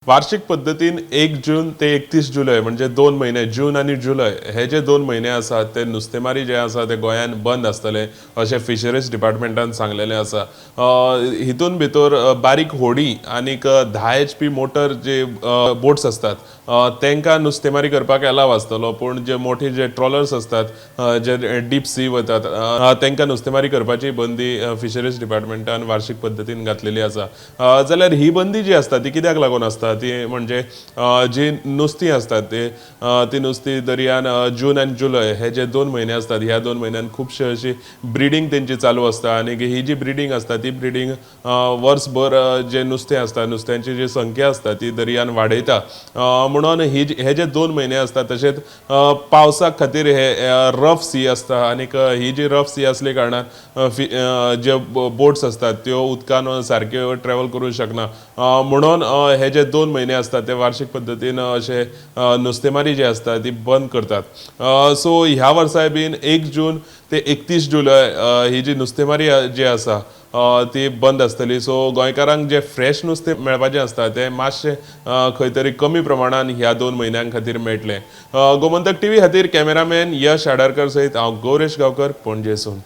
वार्षिक पद्दतीन 1 जून ते 31 जुलय, म्हणजे 2 म्हयने, जून आनी जुलय, हे जे 2 म्हयने आसात ते नुस्तेमारी जे आसा ते गोंयान बंद आसतले अशें फिशरीज डिपार्टमेंटान सांगलेलें आसा. हितून भितर बारीक होडी आनीक 10 एचपी मोटर जे बोट्स आसतात तांकां नुस्तेमारी करपाक एलाव आसतलो, पूण जे मोठे जे ट्रॉलर्स आसतात, जे डीप सी वतात, तांकां नुस्तेमारी करपाची बंदी फिशरीज डिपार्टमेंटान वार्षिक पद्दतीन घातलेली आसा. जाल्यार ही बंदी जी आसता ती कित्याक लागून आसता? ती म्हणजे जी नुस्तीं आसतात ते ती नुस्तीं दर्यान जून आनी जुलय हे जे 2 म्हयने आसतात, ह्या 2 म्हयन्यान खुबशे अशी ब्रिडींग तेंची चालू आसता आनी ही जी ब्रिडींग आसता ती ब्रिडींग वर्सभर जे नुस्तें आसता, नुस्त्यांची जी संख्या आसता ती दर्यान वाडयता. म्हणून हे जे 2 म्हयने आसता, तशेंच पावसा खातीर हे रफ सी आसता आनीक ही जी रफ सी आसल्या कारणान जे बोट्स आसतात त्यो उदकान सारक्यो ट्रॅवल करूंक शकना. म्हणून हे जे 2 म्हयने आसतात ते वार्षिक पद्दतीन अशे नुस्तेमारी जी आसता ती बंद करतात. सो ह्या वर्साय बीन 1 जून ते 31 जुलय ही जी नुस्तेमारी जी आसा ती बंद आसतली. सो गोंयकारांक जे फ्रेश नुस्तें मेळपाचें आसता तें मातशें खंय तरी कमी प्रमाणान ह्या 2 म्हयन्यां खातीर मेळटलें. गोमंतक टीव्ही खातीर कॅमेरामॅन यश आडारकर सयत हांव गौरेश गांवकर, पणजेसून.